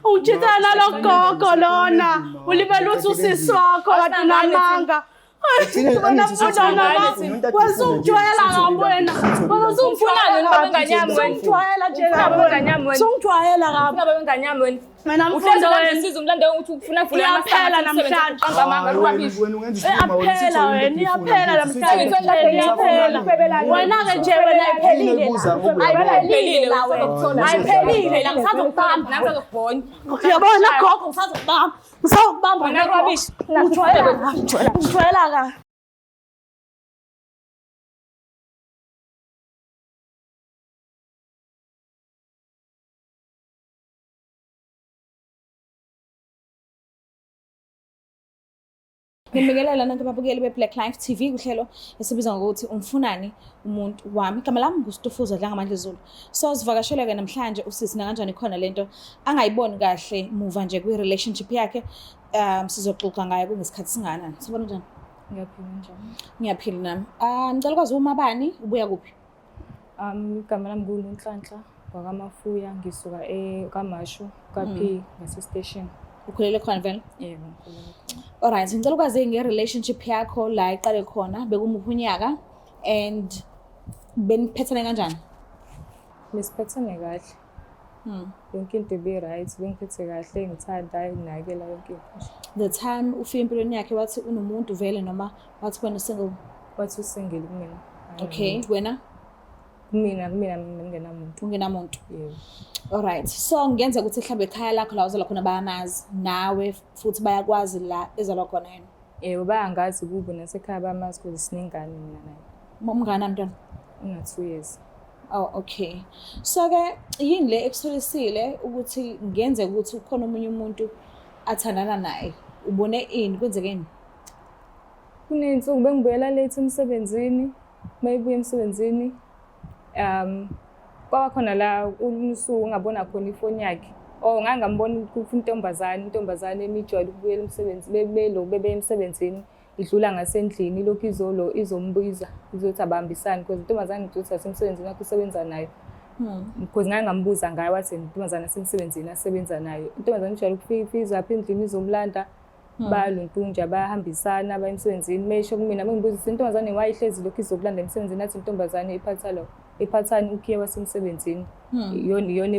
Ungitshithela nalo gogo lona. Ulibele uthi usisi wakho kanti unamanga. Wena kabi wena. Wena usungijwayela Ufuna kabi. baba wengane yami wena. Usungijwayela nje Ufuna kabi baba wena. wengane yami wena. Usungijwayela kabi. Ufuna baba wengane yami wena. Wena Uhlezi mfundo ulanda wena. usizo umlande ukuthi ufuna kuvula Iyaphela namhlanje. rubbish. Wena ungenza isilima wena Iyaphela wena, iyaphela namhlanje. Iyaphela. Iyaphela. Wena-ke nje wena ayiphelile la. Ayiphelile la wena. Ayiphelile la ngisazokubamba. Nami ngizokubhonya. Uyabona gogo ngisazokubamba. Ngisazokubamba. Wena rubbish. Ungijwayela kabi. Ungijwayela kabi. Ngibingelela nonke ababukeli be-Black Life TV kuhlelo esibiza ngokuthi umfunani umuntu wami. Igama lami nguStufuza Dlangamandla Zulu. So sivakasheleke namhlanje usisi nakanjani khona lento angayiboni kahle muva nje kwi-relationship yakhe. Sizoxoxa ngayo kungesikhathi singakanani. Sibona njani? Ngiyaphila njani? Ngiyaphila nami. Ngicela ukwazi uma bani ubuya kuphi? Igama lami nguNonhlanhla wakwaMafuya, ngisuka KwaMashu, kwa-P ngase-station. Ukhulele khona vele? Yebo, ngikhulele khona. Alright, ngicela ukwazi nge-relationship yakho la iqale khona, bekumuphi unyaka and beniphethene kanjani? Besiphethene kahle. Yonke into ibi-right, bengiphethe kahle, ngithanda, nginakekela yonke into nje. The time ufika empilweni yakhe wathi unomuntu vele noma wathi wena single? Wathi u-single kumina. Okay, wena? Kumina mina ngingenamuntu. Ungenamuntu. Yebo. Alright. So ngenza ukuthi mhlawumbe ekhaya lakho la uzalwa khona bayamazi nawe futhi bayakwazi la ezalwa khona yena. Yebo, bayangazi kubo nasekhaya bayamazi because sinengane mina naye. Umngane mntwana? Una-2 years. Oh, okay. So ke yini le ekutholisile ukuthi ngenzeka ukuthi ukhona omunye umuntu athandana naye? Ubone ini kwenzekeni? Kuney'nsuku bengibuyela late emsebenzini, uma ebuya emsebenzini, kwaba khona la usuku ngabona khona ifoni yakhe. Oh, ngake ngambona intombazane, intombazane emijwayele ukubuyela emsebenzini, belo bebe emsebenzini, idlula ngasendlini, ilokhu izolo izombiza, izothi abambisane because intombazane ngithi ukuthi asemsebenzini wakhe usebenza nayo. Because ngake ngambuza ngayo wathi intombazane asemsebenzini asebenza nayo. Intombazane ijwayele ukufika ize apha endlini izomlanda. Bayaluntunja bayahambisana baya emsebenzini. Mesho kumina mengibuza ukuthi intombazane why ihlezi lokhu izokulanda emsebenzini, athi intombazane iphatha lo iphathani ukhiye wasemsebenzini. Iyona iyona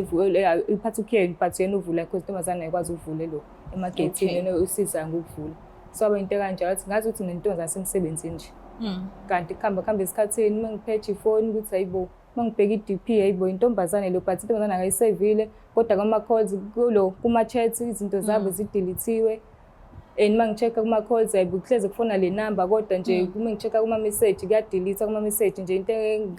iphatha ukhiye but yena uvula because intombazane ayikwazi ukuvula lo emageyithini, yena usiza ngokuvula. So aba into kanjalo athi ngazi ukuthi nentombazane asemsebenzini nje. Kanti kuhamba kuhamba esikhathini uma ngiphethe ifoni ukuthi hayibo, uma ngibheka i-D_P hayibo intombazane lo but intombazane akayisevile kodwa kuma-calls kulo kuma-chats izinto zabo zidelithiwe. And uma ngi-check-a kuma-calls hayibo kuhleze kufona le number kodwa nje uma ngi-check-a kuma-message kuyadelete kuma-message nje into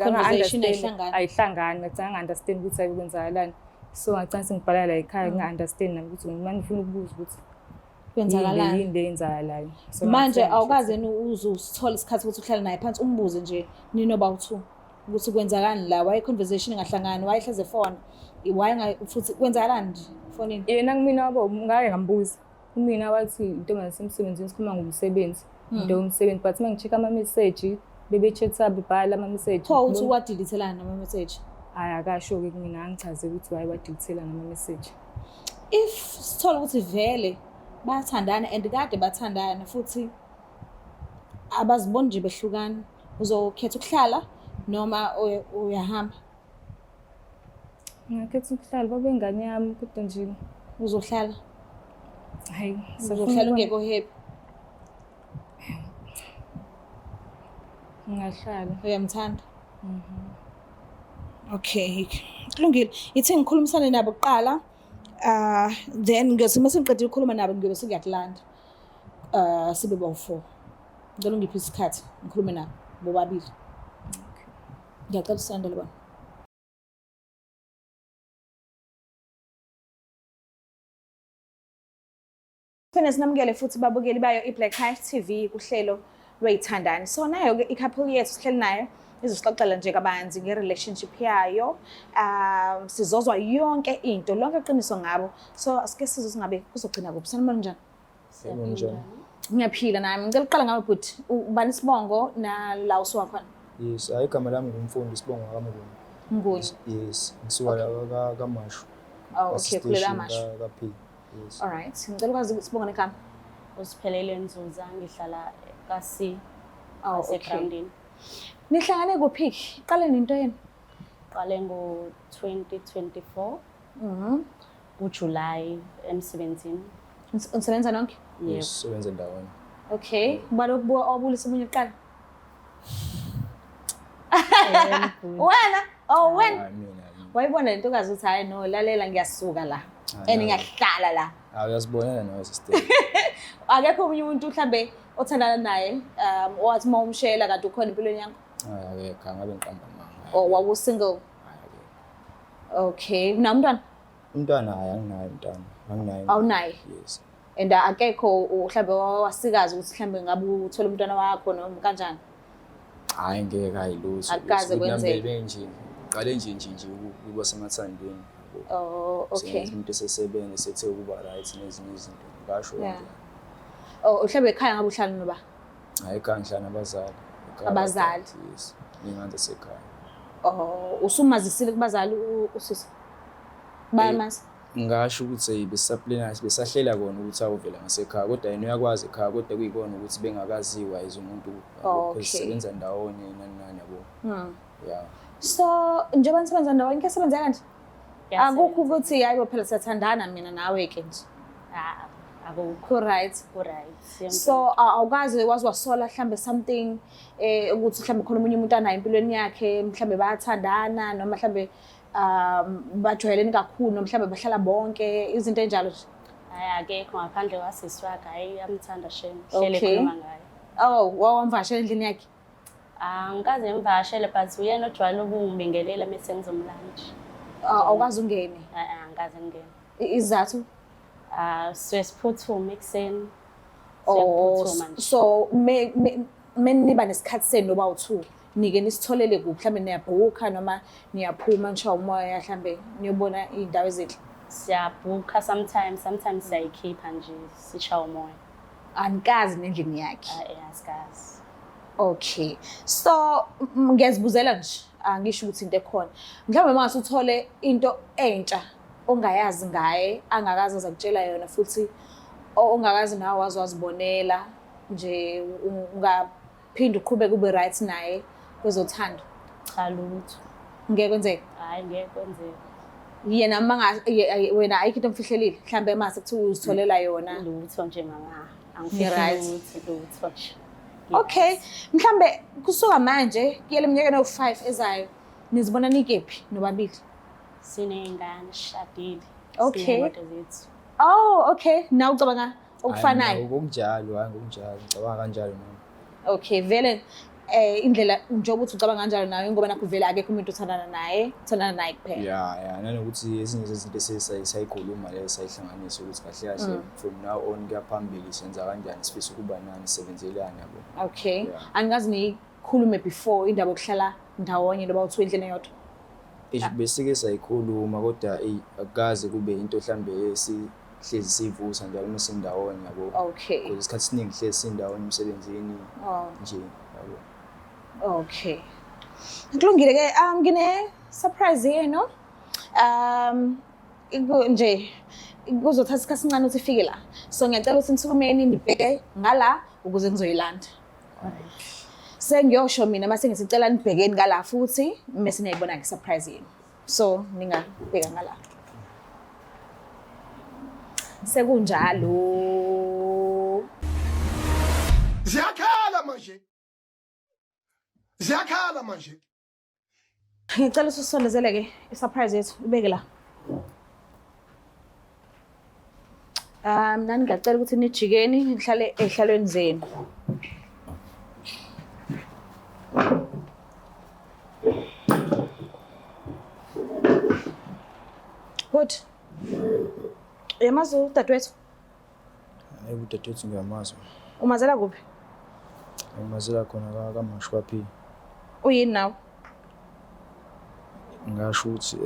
Conversation enginga-understand ayihlangani. ayihlangani, ngagcina nginga-understand ukuthi hayibo kwenzakalani. So ngagcina sengibhala la ekhaya nginga-understand nami ukuthi uma ngifuna ukubuza ukuthi Kwenzakalani? yini le eyenzakalayo. So Manje ngagcina awukaze yini uze usithole isikhathi ukuthi uhlale naye phansi umbuze nje ninoba u-two ukuthi kwenzakalani la, why conversation ingahlangani, why hleze efona, why futhi kwenzakalani nje efonini? Yena kumina wabo ngake ngambuza. Kumina wathi intombazane isemsebenzini sikhuluma ngomsebenzi, into yomsebenzi but uma ngi-check ama-message bebe-chat-a bebhala ama-message. Pho uthi uwadelitelani ama-message? Hhayi akasho-ke kumina angichazele ukuthi why wadelitelani ama-message. If sithola ukuthi vele bayathandana and kade bathandana futhi abaziboni nje behlukana, uzokhetha ukuhlala noma uyahamba? Ngingakhetha ukuhlala babe ingane yami kodwa nje uzohlala. Hayi, uzohlala ungekho happy. Ngingahlala. Uyamthanda? Okay. Kulungile. Ithi ngikhulumisane nabo kuqala. Then ngiyothi uma sengiqedile ukukhuluma nabo ngiyobe sengiyakulanda. Sibe bawu-4. Ngicela ungiphe isikhathi ngikhulume nabo bobabili. Ngiyacela usandele bona. Phinde sinamukele futhi babukeli bayo i-Black Life TV kuhlelo lwey'thandani. So nayo-ke i-couple yethu sihleli nayo izosixoxela nje kabanzi nge-relationship yayo. Sizozwa yonke into, lonke iqiniso ngabo. So asike sizwe singabe kuzogcina kuphi. Sanibona njani? Sanibona njani? Ngiyaphila nami. Ngicela ukuqala ngawe bhuti. Ubani isibongo nala usuka khona? Yes, hayi igama lami nguMfundi, isibongo kaMnguni. Mnguni. Yes, ngisuka la kaMashu. Oh, okay, khulela amashu. Ka-P. Yes. All right. Ngicela ukwazi sibonga negama. Usiphelele Nzuza, ngihlala ka-C Oh, okay. ngasegroundini. Nihlangane kuphi? Iqale nento yenu. Qale ngo-2024 kuJuly emsebenzini. Nisebenza nonke? Yebo. Yes, sebenza ndawonye. Okay. Ubani okubuka obulisa omunye kuqala? Wena? Oh, wena. Hayi mina. mina. Wayibona le ntokazi ukuthi hayi no, lalela ngiyasuka la. And no. ngiyahlala la. Hayi uyasibonela nawe sister. Akekho omunye umuntu mhlambe othandana naye owathi uma umshela kanti ukhona empilweni yakho Hayi akekho, angabe ngiqamba amanga. or wawu single. Hayi akekho. Okay. Unamntwana? Umntwana hayi anginaye umntwana. Anginaye. Awunaye? Yes. And akekho mhlambe wasikazi ukuthi mhlambe ngabe uthola umntwana wakho noma kanjani? Hayi ngeke hayi lutho. Akukaze Ukuthi nami kwenzeke. benje qale nje nje nje ukuba semathandweni. yabo. Oh, okay. Sengathi umuntu esesebenza sethe ukuba right nezinye izinto. Ngasho Yeah. kanjalo. Oh, mhlambe ekhaya ngabe uhlala noba? Hayi ekhaya ngihlala nabazali. Ekhaya Abazali. Yes. Ningane zasekhaya. Oh, usumazisile kubazali usisi? Bayamazi? Ngingasho ukuthi besaplana besahlela kona ukuthi awuvela ngasekhaya kodwa yena uyakwazi ekhaya kodwa kuyikona ukuthi bengakaziwa as umuntu yabo, Okay. because sisebenza ndawonye nani nani yabo. Yeah. So, njengoba nisebenza ndawonye kuyasebenza kanje? Kuyasebenza. Akukho ukuthi hayi bo phela siyathandana mina nawe ke nje. Ah, akukho. Ku-right. Ku-right. Yonke So awukaze waze wasola mhlambe something ukuthi mhlambe khona omunye umuntu anayo empilweni yakhe, mhlambe bayathandana noma mhlambe bajwayelene kakhulu noma mhlambe bahlala bonke, izinto enjalo nje. Hhayi akekho ngaphandle kwasisi wakhe, hhayi uyamthanda shame. Hlele Okay. ekhuluma ngaye. Oh, wawamvakashela endlini yakhe? Angikaze ngimvakashele but uyena ojwayele ukungibingelela mese ngizomlanda. Awukaze ungene. Hhayi angikaze ngingene. Isizathu? Ah, siye siphuthume ekuseni. Oh, Siyaphuthuma nje. so me niba nesikhathi senu noba u-two nike nisitholele kuphi mhlambe niyabhukha noma niyaphuma nishawa umoya mhlambe niyobona iy'ndawo ezinhle? Siyabhukha sometimes, sometimes siyayikhipha nje sishaye umoya. Anikazi nendlini yakhe. Hhayi asikazi. Okay. So ngiyazibuzela nje, angisho ukuthi into ekhona. Mhlawumbe uma ngase uthole into entsha ongayazi ngaye, angakaze aze akutshela yona futhi ongakaze nawe waze wazibonela nje, ungaphinda uqhubeke ube right naye kwezothando. Cha lutho. Ngeke kwenzeke. Hhayi ngeke kwenzeke. Yena uma wena ayikho into omfihlelile, mhlawumbe uma sekuthiwa uzitholela yona. Lutho nje mama. Ni-right. Angifihli lutho, lutho nje. Okay, mhlambe kusuka manje kuyele eminyakeni ewu-5 ezayo nizibona nikephi nobabili? Siney'ngane, sishadile. Okay. Siney'moto zethu. Oh, okay. Nawe ucabanga Hayi, okufanayo? Ngokunjalo, hayi ngokunjalo. Ngicabanga kanjalo nami. Okay, vele indlela njengoba uthi ucabanga kanjalo nawe ngoba nakho vele akekho umuntu othandana naye, uthandana naye kuphela. Yeah, yeah, nanokuthi ezinye zezinto esisayikhuluma lezo sayihlanganisa ukuthi kahle kahle from now on kuya phambili senza kanjani, sifisa ukuba nani, sisebenzelani yabo. Okay. Yeah. Anikaze niyikhulume before indaba yokuhlala ndawonye noba uthiwa endlini eyodwa. Eish besike sayikhuluma kodwa eyi akukaze kube into mhlambe esihlezi siyivusa njalo uma sindawonye yabo. Okay. Because isikhathi esiningi hlezi sindawonye emsebenzini Oh. nje yabo. Okay. Kulungile ke, ngine surprise yenu. Nje kuzothatha isikhathi esincane ukuthi ifike la. So ngiyacela ukuthi nisukumeni nibheke ngala ukuze ngizoyilanda. Sengiyosho mina mase ngisicela nibhekeni ngala futhi mase niyayibona ke surprise yenu. So ningabheka ngala. Sekunjalo. Ziyakhala manje. Ziyakhala manje. Ngicela usisondezele ke i-surprise yethu ibeke la. Nani ngiyacela ukuthi nijikeni nihlale ey'hlalweni zenu. Good. Uyamazi udadewethu? Hayi udadewethu ngiyamazi. Umazela kuphi? Ngimazela khona kaMashu kwaPhi. Uyini nawe? Ngingasho ukuthi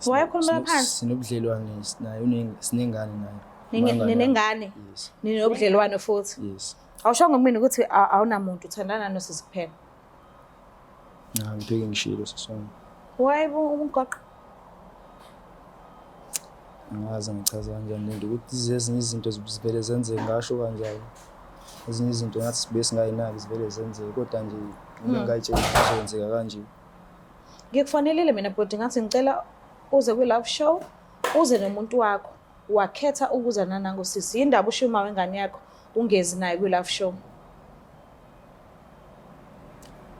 Wayekhulumela phansi? Sinobudlelwane naye, sinengane naye. Umangane Ninengane? Yes. Ninobudlelwane futhi? Yes. Awushongo kumina ukuthi awunamuntu, uthandana nosisi kuphela. Cha, ngiphike ngishilo sisonke. Why umgoqo? Angazi ngichaza kanjani lento ukuthi ezinye izinto zivele zenzeke ngasho kanjalo. Ezinye izinto ngathi sibuye singayinaki zivele zenzeke kodwa nje uma ngayitshela ukuthi kuzokwenzeka kanje. Ngikufonelile mina bhuti ngathi ngicela uze kwi-love show uze nomuntu wakho. Wakhetha ukuza nanango sisi. Yindaba ushiya uma wengane yakho ungezi naye kwi-love show.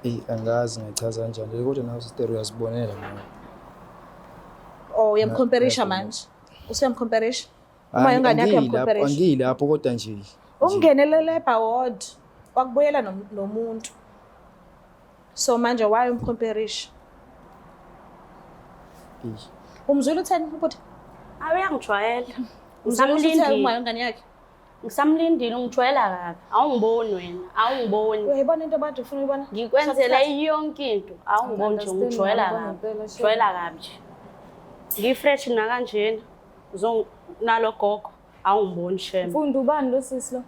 Eyi angazi ngichaza kanjani kodwa nawe sister uyazibonela mina. Oh, uyamkhomperisha manje. Usuyamkhomperisha? Uma wengane yakho uyamkhomperisha. Angiyilapho kodwa nje. Ungenele labor ward wakubuyela nomuntu. So manje why umkhomperisha? Umzwile utheni ubhuti? Awu uyangijwayela. Umzwile utheni uma Ngisamlindile. wengane yakhe? Ngisamlindile ungijwayela kabi. Awungiboni wena, awungiboni. Uyayibona into abantu ufuna uyibona? Ngikwenzela yonke into. Awungiboni nje ungijwayela kabi. Ungijwayela kabi nje. Ngifresh nakanjena. Nalo gogo awungiboni shem. Mfundo ubani lo sisi lo?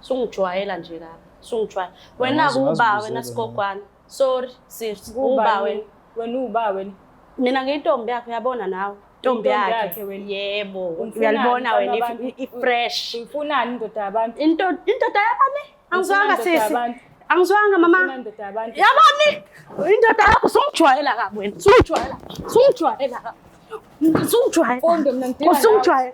Sungijwayela nje kabi. Sungijwayela. Wena Angazi, kuba ungazibuzela wena mina. sigogwana. Sorry sis, uba wena. Wena uba wena. Mina ngiyintombi yakho uyabona nawe. Intombi Intombi yakhe. yakhe wena. Yebo. Umfunani Uyalibona wena mfana wabantu? i-fresh. Uyifunani indoda yabantu? Indoda yabani? Angizwanga Ufuna indoda sisi. yabantu? Angizwanga Ufuna mama. indoda yabantu? Yabani? Indoda yakho sungijwayela kabi wena. Sungijwayela. Sungijwayela kabi. Sungijwayela. Mfundo mina ngidinga Usungijwayela.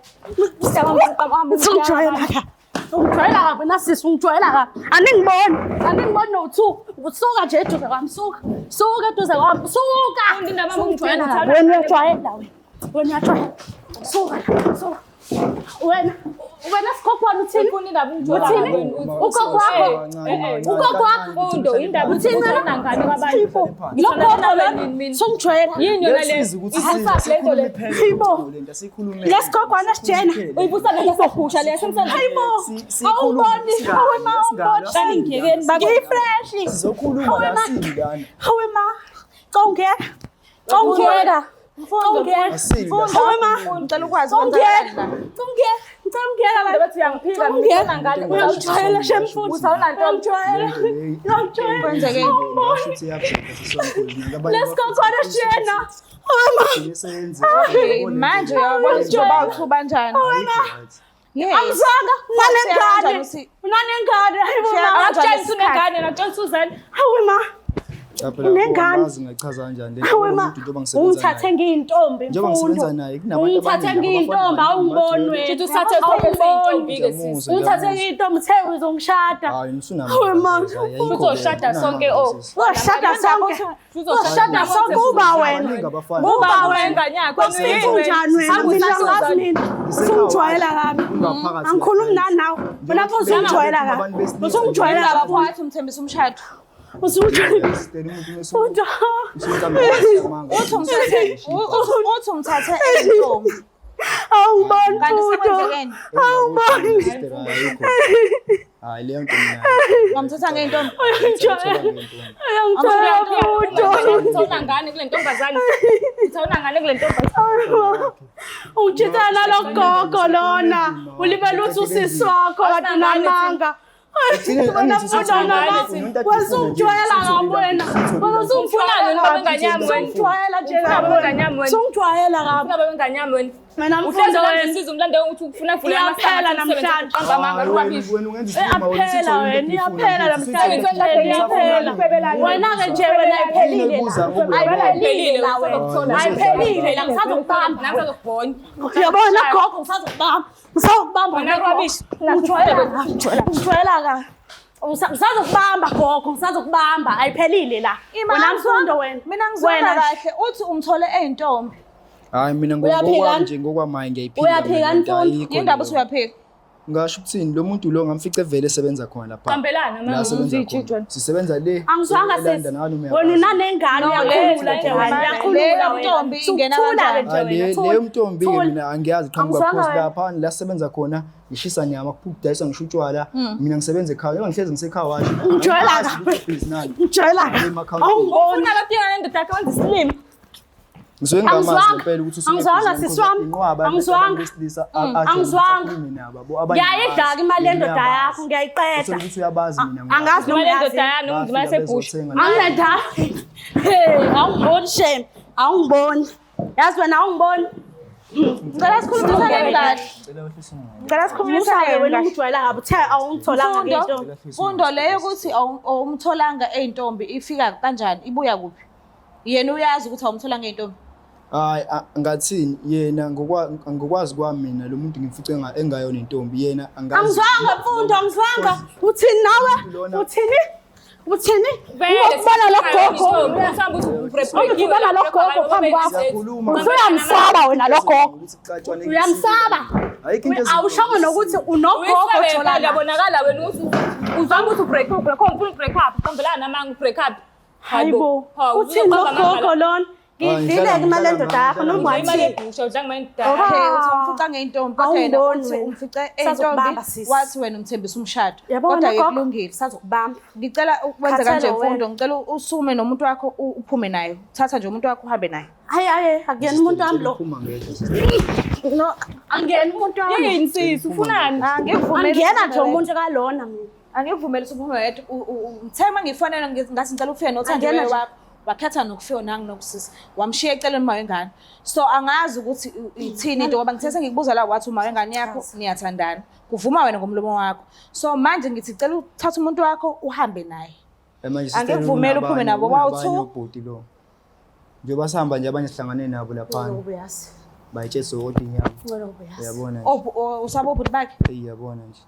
Usungijwayela kabi. Ungijwayela kabi wena sisi, ungijwayela kabi. Aningiboni. Aningiboni no-two. Suka nje eduze kwami, suka. Suka eduze kwami, suka. Mfundo, indaba Sungijwayela ngidinga kabi. Wena uyajwayela wena. Wena uyajwayela. Suka, suka. Wena, wena sikhokhwana uthini? Ufuna indaba ungijwayela Uthini? wena, uthi- Ugogo wakho? Ugogo wakho? Mfundo indaba Uthini uthini wena? nangane kwabantu? Lo gogo Ngithanda lona nini mina? sungijwayela. Yini yona le? Lesiza ukuthi Ivusa le nto le. Hayibo. Lesigogwana sijena. Uyivusa le nto sehusha le yasemsandeni. Hayibo. Awungiboni. Hawe ma awungiboni. Shani ngiyekeni baba. Ngifresh. Sizokhuluma la singilana. Hawe ma. Congeka. Congeka. Congeka. Asili la. Hawe ma. Ngicela ukwazi Congeka. kwenzakalani la. Congeka. Ngicela Abantu bathi uyangiphika mina Ungiyeka. ngifuna ngane. Uyangijwayela shem futhi. Usawunanto. Uyangijwayela. Uyangijwayela. Kwenzekeni? Lesigogwana sijena. Hawe ma. Okay, manje uyabona ukuthi bawuthu banjani? Yes. Angizwanga. Kanjani Unanengane. uthi- Unanengane. Hayibo Fika ma. kanjani Akutshela isikhathi? unengane nakutshela Suzanne. Hawe ma. Unengane. Ngachaza kanjani le Hawe ma. nto njengoba ngisebenza Ungithathe naye. ngiyintombi Njengoba mfundo. ngisebenza naye kunabantu Ungithathe abaningi ngiyintombi abafana awungiboni wena. Shuthi usathe Awungiboni. seyintombi ke sisi. Ngiyamuzwa, Ungithathe ngiyamuzwa. ngiyintombi uthe uzongishada. Hayi msuna. Hawe ma. Uzoshada sonke oh. Uzoshada sonke. Uzoshada sonke uba wena. Uba wena. Ingane yakho Kwasifika unjani wena? Mina angazi mina. Usungijwayela kabi. Angikhulumi nani nawe. Wena pho usungijwayela kabi. Usungijwayela Indaba kabi. wathi umthembisa umshado. Usungijwayela. Mfundo. Uthi umthathe uthi umthathe eyintombi. Awungiboni Kanti Mfundo. sekwenzekeni? Hayi leyo nto mina. Wamthatha ngeyintombi. Uyangijwayela. Uyangijwayela Mfundo. Uthawuna ngane kule ntombazane. Uthawuna ngane kule ntombazane. Ungitshitshela nalo gogo lona. Ulibele uthi usisi wakho kanti unamanga. Wena Mfundo unamanga. Wena usungijwayela kabi wena. Wena Ufunani wena baba wengane yami wena? usungijwayela nje Ufuna kabi baba wengane yami wena. wena? Usungijwayela kabi. Ufuna baba wengane yami wena. Mina Uhlezi Mfundo kanje wena. siza umlando ukuthi ufuna kuvula Iyaphela namhlanje. Qamba amanga rubbish. Wena ungenza isilima wena Iyaphela wena, iyaphela namhlanje. Iyaphela. Wena-ke nje wena ayiphelile la. Ayiphelile la wena. Ayiphelile la ngisazokubamba. Ngisazokubhonya. Uyabona gogo ngisazokubamba. Ngisazokubamba Wena rubbish. Ungijwayela kabi. Ungijwayela kabi. Ngisazokubamba gogo, ngisazokubamba. Ayiphelile la. Ima, Wena Mfundo wena. Mina ngizwela Wena nje. kahle uthi umthole eyintombi. Hayi mina Uyaphika? ngokwami nje ngokwamaye ngiyayiphika. Uyaphika, mina lento, Mfundo? ayikho Yindaba uthi leyo. uyaphika. Ngasho ukuthini lo muntu lo ngamfice vele esebenza khona lapha. Qambelana La mama asebenza uthi khona. Sisebenza le. Angizwanga eLondon, sisi. nami Wena uyabazi. unanengane No, uyakhulula nje wena. le- Uyakhulula le wena. yomntombi ingena Sukuthula-ke kanjani? nje Hayi, wena. le Thula. leyo mntombi ke Thula. mina angiyazi qhamuka Angizwanga cause wena. lapha la sebenza khona ngishisa nyama kudayiswa ngisho utshwala mina ngisebenza ekhaya njengoba ngihlezi ngisekhaya washo Ungijwayela kabi. Ngijwayela kabi. Awungiboni. Ufuna abafika nendoda yakhe wenza isilima. Ngisuke ngingamazi Angizwanga. ngempela ukuthi Angizwanga, sisi wami. Angizwanga. Angizwanga. Ngiyayidla-ke imali yendoda yakho, ngiyayiqeda. Ukuthi uyabazi mina Angazi noma Imali yendoda uyazi. yani umzima yasebhusha. Anginendaba. Hey, awungiboni shame. Awungiboni. Yazi wena awungiboni. Ngicela sikhulumisane kahle. Ngicela wehlise umoya. Ngicela sikhulumisane Musa-ke wena kahle. ungijwayela kabi uthe awungitholanga Mfundo, ngento. Mfundo leyo ukuthi awumtholanga eyintombi ifika kanjani? Ibuya kuphi? Yena uyazi ukuthi awumtholanga eyintombi. Hayi ngathini yena ngokwazi kwami mina lo muntu ngimfice engayona intombi yena angazi. Angizwanga Mfundo, angizwanga. Uthini nawe? Uthini? Uthini? Vele, Ngokubona lo gogo. Mhlawumbe uthi ubrekiwe, Ngikubona lo gogo phambi kwakho. Siyakhuluma. Usuyamsaba wena lo gogo. Ukuthi kuxatshwane Uyamsaba. Ayikho into Awushongo nokuthi unogogo Uyisebe jola phela naye. yabonakala wena ukuthi uzama ukuthi ubreak up, khona ufuna ubreak up, uqambelana namanga ubreak up. Hayibo. Hawu, Uthini lo uzoqamba amanga gogo la. lona? Ngidlile Hayi, ke imali ngidlala yendoda yakho ngami, noma Udla imali ungathini. ebhusha, udla imali endala. Okay, Ah. uthi umfica ngeyintombi kodwa yena Awungiboni uthi wena. umfice Sazokubamba, eyintombi sisi. wathi wena umthembisa umshado. Yabona, Kodwa-ke gogo? kulungile. Sazokubamba. Ngicela ukwenza kanje Khathele Mfundo, wena. ngicela usume nomuntu wakho uphume naye. Thatha nje umuntu wakho uhambe naye. Hayi hayi akuyena umuntu wami lo. Phuma ngedwa sister. No, angiyena umuntu wami. Yini sisi, ufunani? Angikuvumeli. Angiyena nje umuntu kalona mina. Angikuvumeli ukuthi uphume wedwa. Ngithe uma ngifonela ngathi ngicela ufike nothandiweyo Angiyena nje. wakho. Wakhetha nokufika nangu nokusisi. Wamshiya eceleni uma wengane. So angazi ukuthi ithini into ngoba ngithe sengikubuza la wathi uma wengane yakho niyathandana. Kuvuma wena ngomlomo wakho. So manje ngithi cela uthathe umuntu wakho uhambe naye. Manje sister, Angikuvumeli uphume nabo kunabanye bawu-two. obhuti lo. Njengoba sihamba nje abanye sihlangane nabo laphana. Ubuyazi. Bayitshe sodwa inyama. Ngicela ubuyazi. Uyabona nje. Oh, usaba obhuti bakhe. Eyi yabona nje.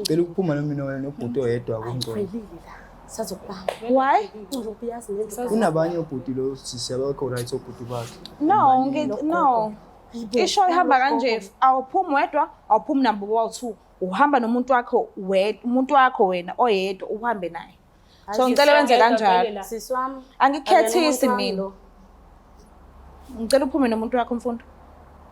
Cela ukuphuma noma mina nobhuti oyedwa kungcono. Ayiphelile la. Sazokubamba. Why? Ngicela ubuyazi nendoda. Kunabanye obhuti lo sisi abakho right obhuti bakhe. No, no. Isho ihamba kanje, awuphumi wedwa, awuphumi nabo bawu-two. Uhamba nomuntu wakho wedwa, umuntu wakho wena oyedwa uhambe naye. So ngicela wenze kanjalo. Sisi wami. Angikukhethisi akuyena umuntu wami mina. lo. Ngicela uphume nomuntu wakho Mfundo.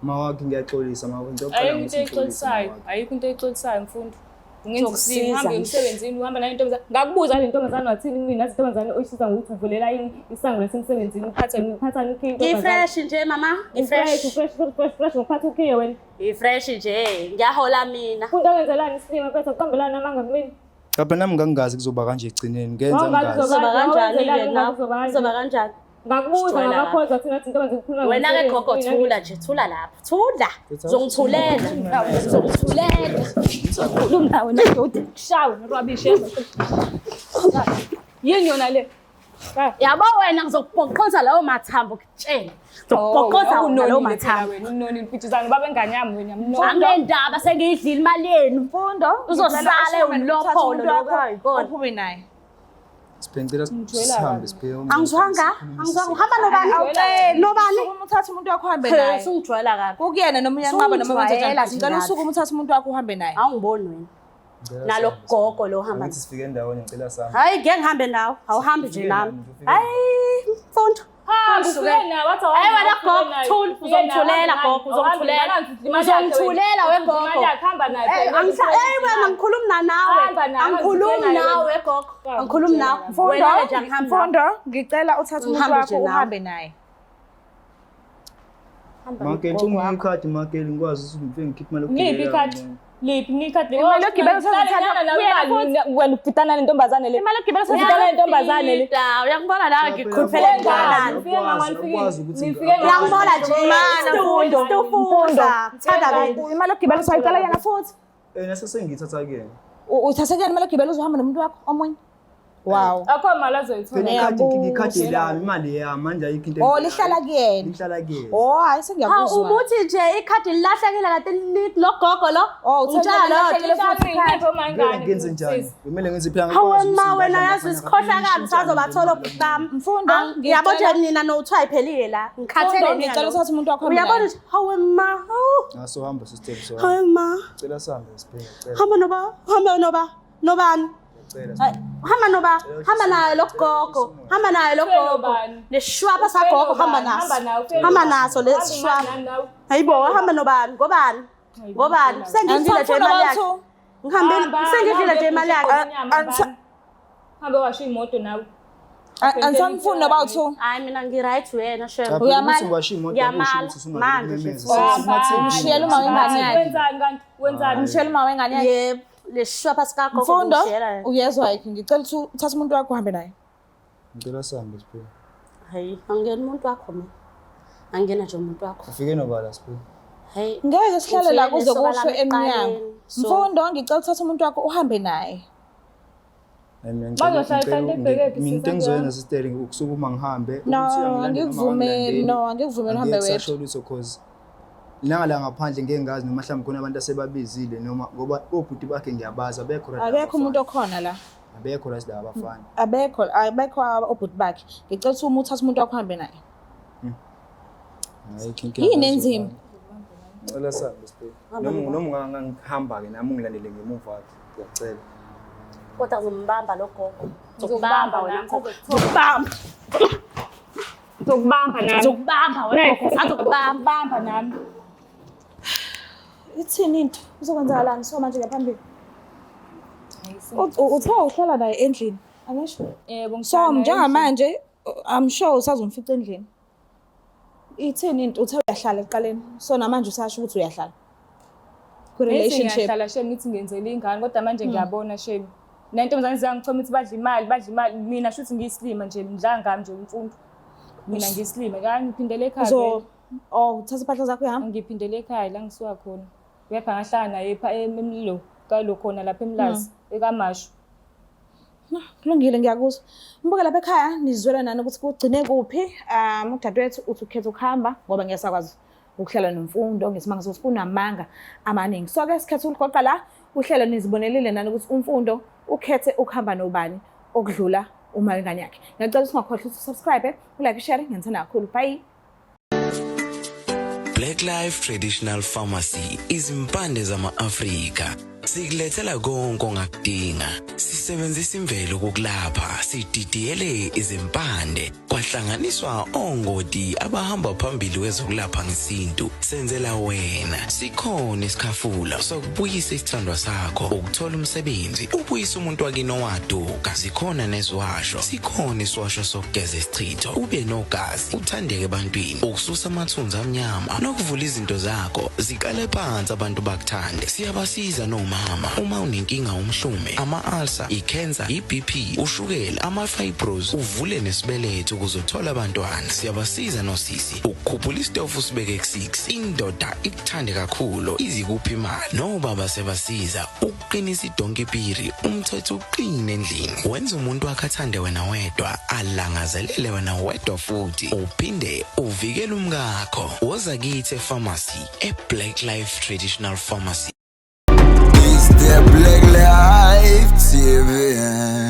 Mawakhe ngiyaxolisa mawakhe ngicela Ayikho ukuthi into ngixolise, eyixolisayo, mawakhe. ayikho into eyixolisayo mfundo. Ungenza Ngizokusiza isilima, uhambe nje. emsebenzini, uhamba nayo intombazane. Ngakubuza le ntombazane wathini kumina, nathi intombazane oyisiza ngokuthi uvulela yini isango lasemsebenzini, uphathe uphathani ukhiye intombazane. Ngifresh nje mama, Fresh, ngifresh. fresh, fresh, fresh, ngokuphatha ukhiye wena. Ngifresh nje, ngiyahola mina. Mfundo wenzelani isilima mfethu, uqambelana namanga kumina. Cha phela nami ngangingazi kuzoba kanje ekugcineni ngenza Wawungazi ngingazi. Kuzoba kanjani ke Wenzelani, nawe? kuzoba kanjani? Kuzoba kanjani? Ngakubuza Sijwayela ngabakhoza thina nathi intombazane ikhuluma Wena ke ngomsebenzi, gogo mina thula nje, thula lapho. Thula. Uzongithulela. Uzongithulela. Ngikhuluma nawe ndoda kushawe nerwabishi yezwa. Yini yona le? Yabo wena ngizokupoqoza lawo mathambo ngikutshele. Ngizokupoqoza wona lawo mathambo. Wena unonile mfitshizana baba engane yami wena mnondo. Angendaba sengiyidlile imali yenu. Mfundo, Uzosala ngicela usukume ulopholo uthathe umuntu lokho wakho, ayikona. uphume naye. Siphe ngicela sihambe siphe. Angizwanga, angizwanga. Uhamba nobani? Awuceli. Nobani? Usukuma uthathe umuntu wakho uhambe He, naye. Usungijwayela kabi. Kukuyena noma uyanqaba noma wenze Usungijwayela njani. nje Ngicela kabi. usukume uthathe umuntu wakho uhambe naye. Awungiboni wena. Nalo gogo lo hamba. Angithi sifike endaweni ngicela sihambe. Hayi ngeke ngihambe nawe. Awuhambi nje Ufike nami. nami, ufike Hayi, mfundo. Hamba ufike naye wathi Hayi wena gogo, thula, uzongithulela gogo, uzongithulela. Uzongithulela we gogo. Hamba naye. Hey wena ngikhuluma nawe. Hamba nawe, Angikhulumi ufike naye nawe gogo. Angikhulumi nawe. Wena nje angihamba. Mfundo, ngicela uthathe umuntu Ngihambe nje wakho nawe. uhambe naye. Makeli ungiphe ikhadi Makeli ngikwazi ukuthi ngifike ngikhiphe imali yokugibela. Liphi ikhadi? Liphi ikhadi? Imali yokugibela usazithatha Wena wena ufitana nentombazane le. Imali yokugibela Ufitana nentombazane le. Uyangibona la ngikhuphele Uyakwazi, njani. uyakwazi ukuthi Uyangibona nje. Mana, Mfundo, Stufuza. Thanda mina. Imali yokugibela usayicela yena futhi. Eh nase sengiyithatha kuyena. Uthathe kuyena imali yokugibela uzohamba nomuntu wakho omunye. Wow. Akho mali azoyithola. Phela ikhadi ikhadi lami imali yami manje ayikho into. Oh, lihlala kuyena. Lihlala kuyena. Oh, hayi Ha sengiyakuzwa. umuthi nje ikhadi lilahlekile kade lo gogo lo. Oh, uthe Ngitshela lilahlekile futhi ikhadi. Kumele ngenze njani? Kumele ngenze phela Hawe ma wena yazi isikhohlakalo sazobathola obhuti bami. Mfundo, Yabo nje ngicela- nina nothiwa ayiphelile la. Ngikhathele Mfundo, nina. ngicela uthathe umuntu wakho uhambe Uyabona naye. nje hawe ma. Hawu. Ngasohamba sister so. Hawe ma. Cela sihambe siphe. Cela. Hamba noba, hamba noba, nobani? Cela. Hayi, Hamba noba, hamba naye lo gogo, hamba naye lo gogo. Nobani? Leshwapha sagogo hamba naso. Hamba naso lesishwapha. Hayibo, hamba nobani? Ngobani? Ngobani? Sengidlile nje imali yakhe. Ngihambile, sengidlile nje imali yakhe. Hambe washo imoto nawe. Angisamfuni noba u-two. Hayi mina ngi-right wena shem. Uyamala? Ngiwashiya imoto Ngiyamala. Manje nje. Umshiyela uma wengane yakhe. Wenzani kanti? Wenzani? Umshiyela uma wengane yakhe. Yebo, leshwapha sikagogo Mfundo, ngishiyela yena. uyezwa yikho ngicela ukuthi uthathe umuntu wakho uhambe naye. Ngicela sihambe siphe. Hayi, angiyena umuntu wakho mina. Angena nje umuntu wakho. Ufike nobala Sbu. Hey. Ngeke sihlale la Ufike kuze nesoka kusho lami emnyango. ekuqaleni, so- Mfundo, ngicela uthathe umuntu wakho uhambe naye. Hayi, mina Bazohlala ngicela- ihlale ebhekephi, mina into sisi engizoyenza sister ukusukuma ngihambe No, ukuthi angilande noma angikuvumeli, angilandeli, no, angikuvumeli uhambe angeke wedwa. kusasho lutho cause nangala ngaphandle ngeke ngazi noma mhlawumbe khona abantu asebabizile noma ngoba obhuti bakhe ngiyabazi abekho right laba Akekho umuntu abafana. okhona la. Abekho right laba abafana. Abekho obhuti bakhe. Ngicela ukuthi uma uthathe umuntu wakho uhambe naye. Ayikho inkinga. Yini enzima? Ngicela sihambe Sbu. Noma ungangihamba-ke nami ungilandele ngemuva wakhe ngiyacela. Kodwa ngizombamba lo gogo. Ngizokubamba Ngizokubamba wena nami. gogo. Ngizokubamba. Ngizokubamba nami. Ngizokubamba wena gogo. Ngizokubamba. Bamba nami. Ithini into? Kuzokwenzakalani so manje ngaphambili? Uthe uhlala naye endlini, angisho? Yebo, So ngihlala naye njengamanje I'm sure usazomfica endlini. Ithini into? Uthe uyahlala ekuqaleni. So namanje usasho ukuthi uyahlala. Ku Ngithi relationship. ngiyahlala shame ngithi ngenzela ingane kodwa manje ngiyabona shame. Nentombazane ziyangichoma ukuthi badla imali, badla imali. Mina shuthi ngiyisilima nje ngidla ngami nje imfundo. Mina ngiyisilima, ngani ngiphindele ekhaya. Uzo vele. oh uthatha impahla zakho uyahamba? Ngiphindele ekhaya la ngisuka khona. Kepha ngahlala naye pha emlo kalo khona lapha eMlazi ekaMashu. Kulungile ngiyakuzwa. Mbuke lapha ekhaya nizwela nani ukuthi kugcine kuphi. Udadewethu uthi ukhetha ukuhamba ngoba ngeke sakwazi ukuhlala noMfundo ngesimanga sokuthi unamanga amaningi. So ke sikhethe ukuligoqa la uhlelo nizibonelile nani ukuthi uMfundo ukhethe ukuhamba nobani okudlula uma wengane yakhe. Ngiyacela ukuthi ungakhohlwa ukuthi usubscribe, ulike, share, ngiyanithanda kakhulu. Bye. Black Life Traditional Pharmacy izimpande zama-Afrika sikulethela konke ongakudinga. Sisebenzisa imvelo ukukulapha, sididiyele izimpande kwahlanganiswa ongoti abahamba phambili kwezokulapha ngesintu. Senzela wena sikhona isikhafula sokubuyisa isithandwa sakho, ukuthola umsebenzi, ubuyisa umuntu wakini owaduka. Zikhona neziwasho, sikhona isiwasho sokugeza isichitho, ube nogazi, uthandeke ebantwini, ukususa amathunzi amnyama nokuvula izinto zakho ziqale phansi abantu bakuthande. Siyabasiza nomama uma unenkinga umhlume, ama-ulcer, i-cancer, i-BP, ushukela, ama-fibros, uvule nesibeletho ukuze uthole abantwana. Siyabasiza nosisi ukukhuphula isitofu usibeke ku-6, indoda ikuthande kakhulu izikuphi imali. Nobaba sebasiza ukuqinisa idonki piri, umthetho uqine endlini, wenza umuntu wakhe athande wena wedwa, alangazelele wena wedwa, futhi uphinde uvikele umkakho. Woza kithi epharmacy e-Black Life Traditional Pharmacy. It's the Black Life TV.